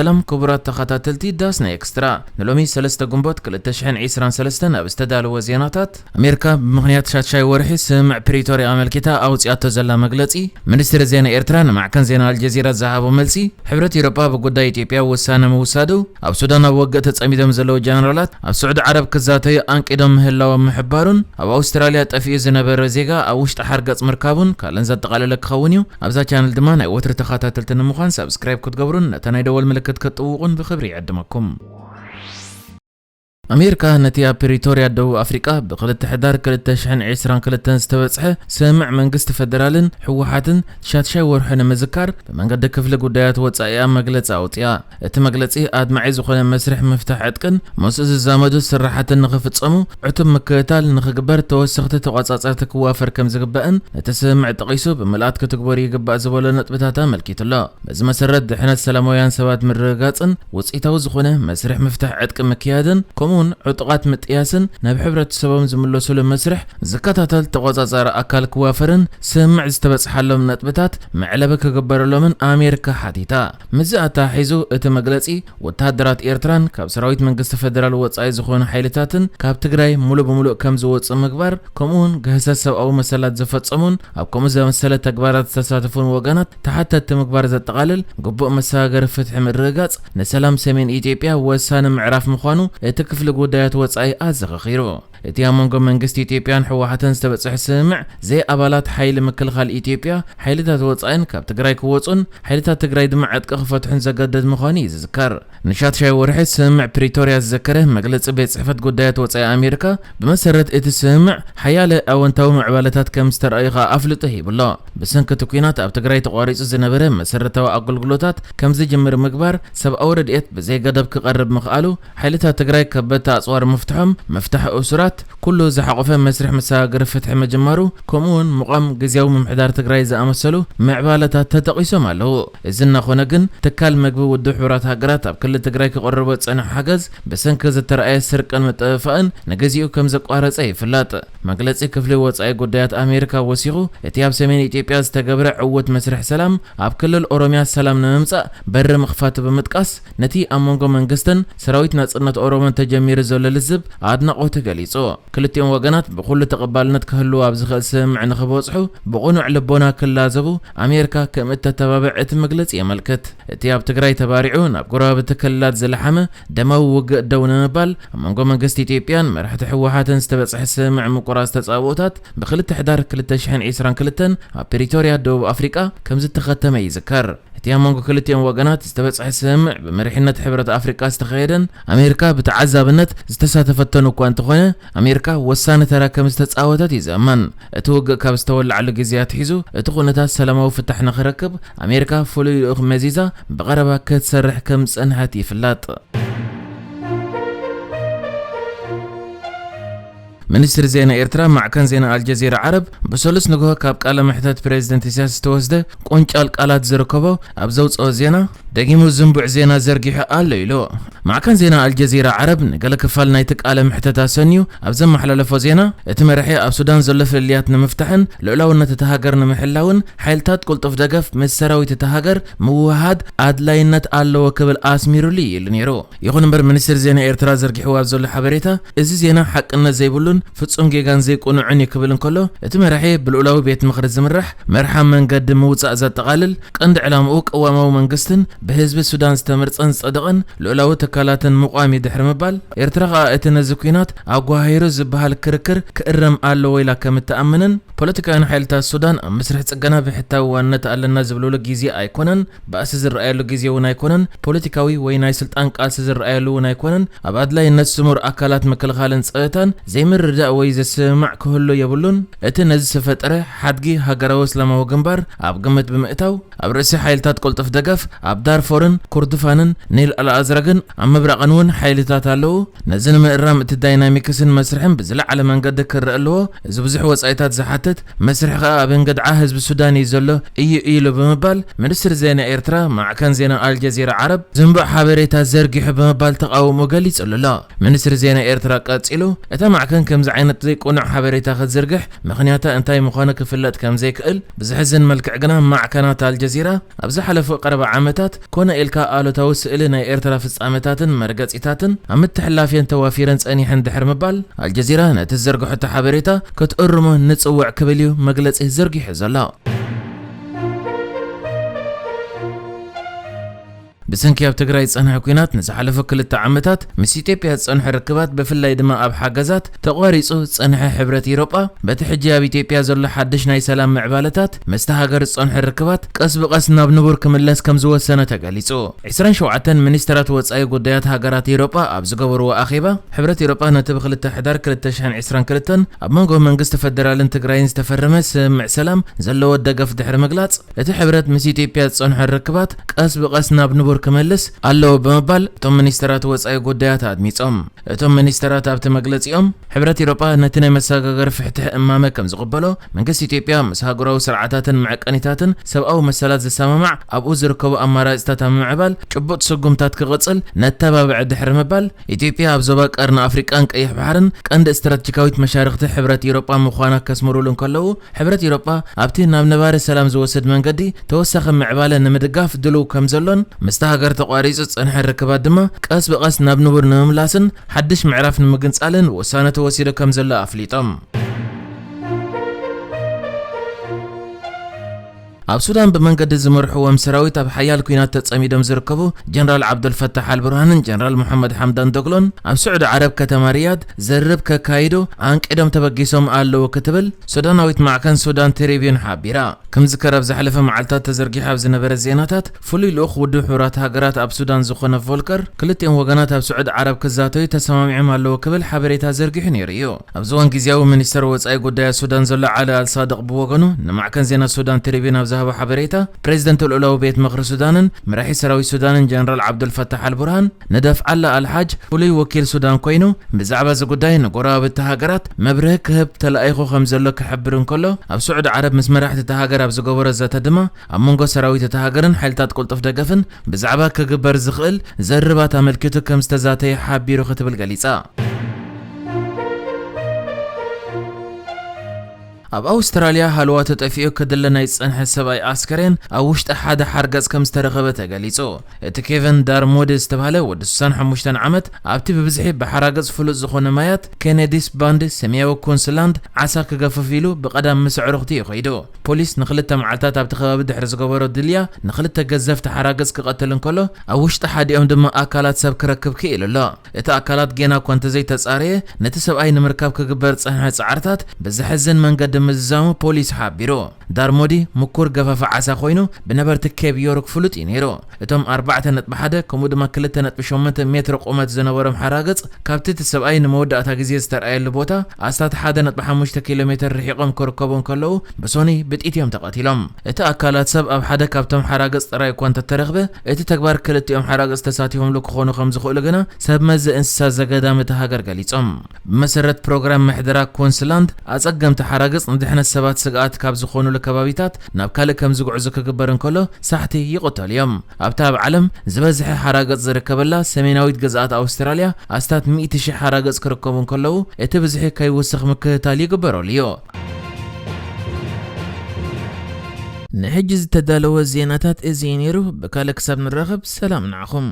ሰላም ክቡራት ተኸታተልቲ ዳስ ናይ ኤክስትራ፣ ንሎሚ ሰለስተ ግንቦት ክልተ ሽሕን ዕስራን ሰለስተን ኣብ ዝተዳለወ ዜናታት፣ ኣሜሪካ ብምኽንያት ሻድሻይ ወርሒ ስምምዕ ፕሪቶርያ ኣመልኪታ ኣውፂኣቶ ዘላ መግለፂ፣ ሚኒስትሪ ዜና ኤርትራ ንማዕከን ዜና ኣልጀዚራ ዝሃቦ መልሲ፣ ሕብረት ኤውሮጳ ብጉዳይ ኢትዮጵያ ውሳነ ምውሳዱ፣ ኣብ ሱዳን ኣብ ወግእ ተጸሚዶም ዘለዉ ጀነራላት ኣብ ስዑዲ ዓረብ ክዛተዩ ኣንቂዶም ምህላዎም ምሕባሩን፣ ኣብ ኣውስትራልያ ጠፊኡ ዝነበረ ዜጋ ኣብ ውሽጢ ሓርገጽ ምርካቡን ካልእን ዘጠቓለለ ክኸውን እዩ። ኣብዛ ቻነል ድማ ናይ ወትሪ ተኸታተልቲ ንምዃን ሳብስክራይብ ክትገብሩን ነታ ናይ ደወል ምልክት ክትጥውቑን ብኽብሪ ይዕድመኩም። ኣሜሪካ ነቲ ኣብ ፕሪቶርያ ደቡብ ኣፍሪቃ ብክልተ ሕዳር ክልተ ሽሕን ዕስራን ክልተን ዝተበጽሐ ስምምዕ መንግስቲ ፈደራልን ህወሓትን ሻድሻይ ወርሑ ንምዝካር ብመንገዲ ክፍሊ ጉዳያት ወጻኢኣ መግለጺ ኣውጺኣ። እቲ መግለጺ ኣድማዒ ዝኾነ መስርሕ ምፍታሕ ዕጥቅን ምስኡ ዝዛመዱ ስራሓትን ንኽፍጸሙ ዕቱብ ምክትታል ንኽግበር ተወሰኽቲ ተቖጻጸርቲ ክዋፈር ከም ዝግባእን እቲ ስምምዕ ጠቒሱ ብምልኣት ክትግበሩ ይግባእ ዝበሎ ነጥብታት ኣመልኪቱ ኣሎ። በዚ መሰረት ድሕነት ሰላማውያን ሰባት ምርግጋጽን ውጽኢታዊ ዝኾነ መስርሕ ምፍታሕ ዕጥቂ ምክያድን ከምኡውን ዕጡቓት ምጥያስን ናብ ሕብረተሰቦም ዝምለሱሉ መስርሕ ዝከታተል ተቖጻጻሪ ኣካል ክዋፈርን ስምምዕ ዝተበጽሓሎም ነጥብታት መዕለቢ ክግበረሎምን ኣሜሪካ ሓቲታ። ምስዚ ኣተሓሒዙ እቲ መግለጺ ወተሃደራት ኤርትራን ካብ ሰራዊት መንግስቲ ፈደራል ወጻኢ ዝኾኑ ሓይልታትን ካብ ትግራይ ሙሉእ ብሙሉእ ከም ዝወጹ ምግባር ከምኡውን ግህሰት ሰብኣዊ መሰላት ዝፈጸሙን ኣብ ከምኡ ዘመሰለ ተግባራት ዝተሳተፉን ወገናት ተሓተትቲ ምግባር ዘጠቓልል ግቡእ መሰጋገሪ ፍትሒ ምርግጋጽ ንሰላም ሰሜን ኢትዮጵያ ወሳኒ ምዕራፍ ምዃኑ እቲ ክፍሊ ጉዳያት ወጻኢ ኣዘኻኺሩ። እቲ ኣብ መንጎ መንግስቲ ኢትዮጵያን ህወሓትን ዝተበጽሐ ስምምዕ ዘይኣባላት ሓይሊ ምክልኻል ኢትዮጵያ ሓይልታት ወጻኢን ካብ ትግራይ ክወጹን ሓይልታት ትግራይ ድማ ዕጥቂ ክፈትሑን ዘገድድ ምዃኑ እዩ ዝዝከር። ንሻትሻይ ወርሒ ስምምዕ ፕሪቶርያ ዝዘከረ መግለጺ ቤት ጽሕፈት ጉዳያት ወጻኢ ኣሜሪካ፣ ብመሰረት እቲ ስምምዕ ሓያለ ኣወንታዊ ምዕባለታት ከም ዝተረኣዩ ከኣ ኣፍልጦ ሂቡሎ። ብሰንኪ እቲ ኲናት ኣብ ትግራይ ተቋሪጹ ዝነበረ መሰረታዊ ኣገልግሎታት ከም ዝጅምር ምግባር፣ ሰብኣዊ ረድኤት ብዘይ ገደብ ክቐርብ ምኽኣሉ፣ ሓይልታት ትግራይ ከበድቲ ኣጽዋር ምፍትሖም፣ ምፍታሕ እሱራት፣ ኩሉ ዝሓቖፈ መስርሕ መሰጋገሪ ፍትሒ ምጅማሩ፣ ከምኡ እውን ምቋም ግዝያዊ ምምሕዳር ትግራይ ዝኣመሰሉ ምዕባለታት ተጠቒሶም ኣለዉ። እዚ እናኾነ ግን፣ ትካል መግቢ ውድብ ሕቡራት ሃገራት ኣብ ክልል ትግራይ ክቕርቦ ዝጸንሐ ሓገዝ ብሰንኪ ዝተረኣየ ስርቅን ምጥፍፋእን ንግዚኡ ከም ዘቋረጸ ይፍለጥ። መግለጺ ክፍሊ ወጻኢ ጉዳያት ኣሜሪካ ወሲኹ፣ እቲ ኣብ ሰሜን ኢትዮጵያ ዝተገብረ ዕዉት መስርሕ ሰላም ኣብ ክልል ኦሮምያ ሰላም ንምምጻእ በሪ ምኽፋቱ ብምጥቃስ፣ ነቲ ኣብ መንጎ መንግስትን ሰራዊት ናጽነት ኦሮሞን ተጀሚሩ ዘሎ ልዝብ ኣድናቖቱ ገሊጹ። ክልቲኦም ወገናት ብኹሉ ተቐባልነት ክህልዎ ኣብ ዝኽእል ስምምዕ ንኽበጽሑ ብቕኑዕ ልቦና ክላዘቡ ኣሜሪካ ከም እተተባብዕ እቲ መግለጺ የመልክት። እቲ ኣብ ትግራይ ተባሪዑ ናብ ጎረባብቲ ክልላት ዝለሓመ ደማዊ ውግእ ደው ንምባል ኣብ መንጎ መንግስቲ ኢትዮጵያን መራሕቲ ህወሓትን ዝተበጽሐ ስምምዕ ምቁራጽ ተጻብኦታት ብክልተ ሕዳር ክልተ ሽሕን ዕስራን ክልተን ኣብ ፕሪቶርያ ደቡብ ኣፍሪቃ ከም ዝተኸተመ ይዝከር። እቲ ኣብ መንጎ ክልቲኦም ወገናት ዝተበጽሐ ስምምዕ ብመሪሕነት ሕብረት ኣፍሪቃ ዝተኻየደን ኣሜሪካ ብተዓዛብነት ዝተሳተፈቶን እኳ እንተኾነ፣ ኣሜሪካ ወሳኒ ተራ ከም ዝተጻወተት እዩ ዝእመን። እቲ ውግእ ካብ ዝተወለዓሉ ግዜ ኣትሒዙ፣ እቲ ኩነታት ሰላማዊ ፍታሕ ንኽረክብ ኣሜሪካ ፍሉይ ልኡኽ መዚዛ ብቐረባ ክትሰርሕ ከም ዝጸንሐት ይፍለጥ። ሚኒስትሪ ዜና ኤርትራ ማዕከን ዜና ኣልጀዚራ ዓረብ ብሰሉስ ንግሆ ካብ ቃለ መሕተት ፕሬዚደንት ኢሳያስ ዝተወስደ ቁንጫል ቃላት ዝርከቦ ኣብ ዘውፅኦ ዜና፣ ደጊሙ ዝንቡዕ ዜና ዘርጊሑ ኣሎ ኢሉ። ማዕከን ዜና ኣልጀዚራ ዓረብ ንገለ ክፋል ናይቲ ቃለ መሕተት ኣሰንዩ ኣብ ዘመሓላለፎ ዜና፣ እቲ መራሒ ኣብ ሱዳን ዘሎ ፍልልያት ንምፍታሕን ልኡላውነት እታ ሃገር ንምሕላውን ሓይልታት ቅልጡፍ ደገፍ ምስ ሰራዊት እታ ሃገር ምውህሃድ ኣድላይነት ኣለዎ ክብል ኣስሚሩሉ እዩ ኢሉ ነይሩ። ይኹን እምበር፣ ሚኒስትሪ ዜና ኤርትራ ዘርጊሕዎ ኣብ ዘሎ ሓበሬታ፣ እዚ ዜና ሓቅነት ዘይብሉን ፍጹም ጌጋን ዘይቅኑዕን እዩ ክብል እንከሎ፣ እቲ መራሒ ብልኡላዊ ቤት ምኽሪ ዝምራሕ መርሓ መንገዲ ምውጻእ ዘጠቓልል፣ ቀንዲ ዕላምኡ ቅዋማዊ መንግስትን ብህዝቢ ሱዳን ዝተመርጸን ዝጸደቐን ልኡላዊ ትካላትን ምቋም እዩ ድሕሪ ምባል፣ ኤርትራ ከኣ እቲ ነዚ ኲናት ኣጓሃሂሩ ዝበሃል ክርክር ክእረም ኣለዎ ኢላ ከም እትኣምንን፣ ፖለቲካውያን ሓይልታት ሱዳን ኣብ መስርሕ ጽገና ብሕታዊ ዋንነት ኣለና ዝብልሉ ግዜ ኣይኮነን፣ ባእሲ ዝረኣየሉ ግዜ እውን ኣይኮነን፣ ፖለቲካዊ ወይ ናይ ስልጣን ቃልሲ ዝረኣየሉ እውን ኣይኮነን፣ ኣብ ኣድላይነት ስሙር ኣካላት ምክልኻልን ጸጥታን ዘይምርዳእ ወይ ዘስምማዕ ክህሉ የብሉን። እቲ ነዚ ዝተፈጠረ ሓድጊ ሃገራዊ እስላማዊ ግንባር ኣብ ግምት ብምእታው፣ ኣብ ርእሲ ሓይልታት ቅልጡፍ ደገፍ ኣብ ዳርፎርን ኩርዱፋንን ኒል ኣልኣዝረግን ኣብ ምብራቕን እውን ሓይልታት ኣለዉ። ነዚ ንምእራም እቲ ዳይናሚክስን መስርሕን ብዝለዓለ መንገዲ ክረአ ኣለዎ። እዚ ብዙሕ ወጻኢታት ዝሓትት መስርሕ ከኣ ኣብ እንግድዓ ህዝቢ ሱዳን እዩ ዘሎ እዩ ኢሉ ብምባል፣ ሚኒስትሪ ዜና ኤርትራ ማዕከን ዜና ኣልጀዚራ ዓረብ ዝንቡዕ ሓበሬታ ዘርጊሑ ብምባል ተቓውሞ ገሊጹሉ ኣሎ። ሚኒስትሪ ዜና ኤርትራ ቀጺሉ፣ እታ ማዕከን ከምዚ ዓይነት ዘይቅኑዕ ሓበሬታ ክትዝርግሕ ምኽንያታ እንታይ ምዃኑ ክፍለጥ ከም ዘይክእል ብዘሕዝን መልክዕ ግና፣ ማዕከናት ኣልጀዚራ ኣብ ዝሓለፉ ቀረባ ዓመታት ኮነ ኢልካ ኣሉታዊ ስእሊ ናይ ኤርትራ ፍጻመታትን መርገጺታትን ኣብ ምትሕልላፍየን ተዋፊረን ጸኒሐን ድሕሪ ምባል፣ ኣልጀዚራ ነቲ ዝዘርግሐቶ ሓበሬታ ክትእርሞ ንጽውዕ ክብል እዩ መግለጺ ዘርጊሑ ዘሎ። ብሰንኪ ኣብ ትግራይ ዝጸንሐ ኲናት ንዝሓለፉ ክልተ ዓመታት ምስ ኢትዮጵያ ዝጸንሐ ርክባት፣ ብፍላይ ድማ ኣብ ሓገዛት፣ ተቋሪጹ ዝጸንሐ ሕብረት ኢሮጳ፣ በቲ ሕጂ ኣብ ኢትዮጵያ ዘሎ ሓድሽ ናይ ሰላም ምዕባለታት ምስቲ ሃገር ዝጸንሐ ርክባት ቀስ ብቐስ ናብ ንቡር ክምለስ ከም ዝወሰነ ተገሊጹ። ዕስራን ሸውዓተን ሚኒስተራት ወጻኢ ጉዳያት ሃገራት ኢሮጳ ኣብ ዝገበርዎ ኣኼባ፣ ሕብረት ኢሮጳ ነቲ ብክልተ ሕዳር ክልተ ሽሕን ዕስራን ክልተን ኣብ መንጎ መንግስቲ ፈደራልን ትግራይን ዝተፈረመ ስምምዕ ሰላም ዘለዎ ደገፍ ድሕሪ ምግላጽ፣ እቲ ሕብረት ምስ ኢትዮጵያ ዝጸንሖ ርክባት ቀስ ብቐስ ናብ ንቡር ክመልስ ኣለዎ ብምባል እቶም ሚኒስተራት ወጻኢ ጉዳያት ኣድሚጾም። እቶም ሚኒስተራት ኣብቲ መግለጺኦም፣ ሕብረት ኢሮጳ ነቲ ናይ መሰጋገሪ ፍትሒ እማመ ከም ዝቕበሎ፣ መንግስቲ ኢትዮጵያ ምስ ሃገራዊ ስርዓታትን መዐቀኒታትን ሰብኣዊ መሰላት ዝሰማማዕ ኣብኡ ዝርከቡ ኣማራጺታት ኣብ ምምዕባል ጭቡጥ ስጉምታት ክቕጽል ነተባብዕ ድሕሪ ምባል፣ ኢትዮጵያ ኣብ ዞባ ቀርኒ ኣፍሪቃን ቀይሕ ባሕርን ቀንዲ ስትራቴጂካዊት መሻርኽቲ ሕብረት ኢሮጳ ምዃና ከስምሩሉ እንከለዉ፣ ሕብረት ኢሮጳ ኣብቲ ናብ ነባሪ ሰላም ዝወስድ መንገዲ ተወሳኺ ምዕባለ ንምድጋፍ ድሉው ከም ዘሎን፣ ምስታ ሃገር ተቋሪጹ ዝጸንሐ ርክባት ድማ ቀስ ብቐስ ናብ ንቡር ንምምላስን ሓድሽ ምዕራፍ ንምግንጻልን ውሳነ ተወሲዱ ከም ዘሎ ኣፍሊጦም። ኣብ ሱዳን ብመንገዲ ዝመርሕዎም ሰራዊት ኣብ ሓያል ኲናት ተጸሚዶም ዝርከቡ ጀነራል ዓብዱልፈታሕ ኣልቡርሃንን ጀነራል መሐመድ ሓምዳን ዶግሎን ኣብ ስዑዲ ዓረብ ከተማ ሪያድ ዘርብ ከካይዱ ኣንቂዶም ተበጊሶም ኣለዉ ክትብል ሱዳናዊት ማዕከን ሱዳን ትሪቢዩን ሓቢራ። ክምዝከር ኣብ ዝሓለፈ መዓልታት ተዘርጊሑ ኣብ ዝነበረ ዜናታት፣ ፍሉይ ልኡኽ ውድብ ሕቡራት ሃገራት ኣብ ሱዳን ዝኾነ ቮልከር ክልቲኦም ወገናት ኣብ ስዑዲ ዓረብ ክዛተዩ ተሰማሚዖም ኣለዉ ክብል ሓበሬታ ዘርጊሑ ነይሩ እዩ። ኣብዚ እዋን ግዝያዊ ሚኒስተር ወጻኢ ጉዳያት ሱዳን ዘሎ ዓሊ ኣልሳድቕ ብወገኑ ንማዕከን ዜና ሱዳን ትሪቢዩን ኣብ ዝሃቦ ሓበሬታ፣ ፕሬዚደንት ልኡላዊ ቤት ምኽሪ ሱዳንን መራሒ ሰራዊት ሱዳንን ጀነራል ዓብዱልፈታሕ ኣልቡርሃን ንደፍዓላ ኣልሓጅ ፍሉይ ወኪል ሱዳን ኮይኑ ብዛዕባ እዚ ጉዳይ ንጎረባብቲ ሃገራት መብርሂ ክህብ ተላኢኹ ከም ዘሎ ክሕብር እንከሎ፣ ኣብ ስዑዲ ዓረብ ምስ መራሕቲ እታ ሃገር ኣብ ዝገበሮ ዘተ ድማ ኣብ መንጎ ሰራዊት እታ ሃገርን ሓይልታት ቅልጡፍ ደገፍን ብዛዕባ ክግበር ዝኽእል ዘርባት ኣመልኪቱ ከም ዝተዛተየ ሓቢሩ ክትብል ገሊጻ። ኣብ ኣውስትራልያ ሃለዋ ተጠፊኡ ክድለ ናይ ዝጸንሐ ሰብኣይ ኣስከሬን ኣብ ውሽጢ ሓደ ሓርገጽ ከም ዝተረኸበ ተገሊጹ። እቲ ኬቨን ዳርሞዲ ዝተባህለ ወዲ ስሳን ሓሙሽተን ዓመት ኣብቲ ብብዝሒ ብሓራገጽ ፍሉጥ ዝኾነ ማያት ኬነዲስ ባንድ ሰማያዊ ኩንስላንድ ዓሳ ክገፍፍ ኢሉ ብቐዳም ምስ ኣዕሩኽቱ እዩ ከይዱ። ፖሊስ ንኽልተ መዓልታት ኣብቲ ከባቢ ድሕሪ ዝገበሮ ድልያ ንኽልተ ገዘፍቲ ሓራገጽ ክቐትል እንከሎ ኣብ ውሽጢ ሓዲኦም ድማ ኣካላት ሰብ ክረክብ ክኢሉ ኣሎ። እቲ ኣካላት ጌና እኳ እንተዘይተጻረየ፣ ነቲ ሰብኣይ ንምርካብ ክግበር ዝጸንሐ ጻዕርታት ብዘሕዝን መንገዲ ምዝዛሙ ፖሊስ ሓቢሩ። ዳርሞዲ ምኩር ገፋፊ ዓሳ ኮይኑ ብነበርቲ ኬፕ ዮርክ ፍሉጥ እዩ ነይሩ። እቶም ኣርባዕተ ነጥቢ ሓደ ከምኡ ድማ ክልተ ነጥቢ ሸሞንተ ሜትሮ ቁመት ዝነበሮም ሓራግጽ ካብቲ እቲ ሰብኣይ ንመወዳእታ ግዜ ዝተርኣየሉ ቦታ ኣስታት ሓደ ነጥቢ ሓሙሽተ ኪሎ ሜትር ርሒቖም ክርከቡ እንከለዉ ብሶኒ ብጥይት እዮም ተቐቲሎም። እቲ ኣካላት ሰብ ኣብ ሓደ ካብቶም ሓራግጽ ጥራይ እኳ እንተተረኽበ፣ እቲ ተግባር ክልቲኦም ሓራግጽ ተሳቲፎምሉ ክኾኑ ከም ዝኽእሉ ግና ሰብ መዚ እንስሳ ዘገዳም እታ ሃገር ገሊጾም። ብመሰረት ፕሮግራም ምሕደራ ኩንስላንድ፣ ኣጸገምቲ ሓራግጽ ንድሕነት ሰባት ስግኣት ካብ ዝኾኑሉ ከባቢታት ናብ ካልእ ከም ዝጉዕዙ ክግበር እንከሎ ሳሕቲ ይቕተሉ እዮም። ኣብታ ኣብ ዓለም ዝበዝሐ ሓራግጽ ዝርከበላ ሰሜናዊት ግዝኣት ኣውስትራልያ ኣስታት ሚእቲ ሺሕ ሓራግጽ ክርከቡ እንከለዉ፣ እቲ ብዝሒ ከይውስኽ ምክትታል ይግበረሉ እዩ። ንሕጂ ዝተዳለወ ዜናታት እዚ እዩ ነይሩ። ብካልእ ክሳብ ንራኸብ ሰላም ንዓኹም።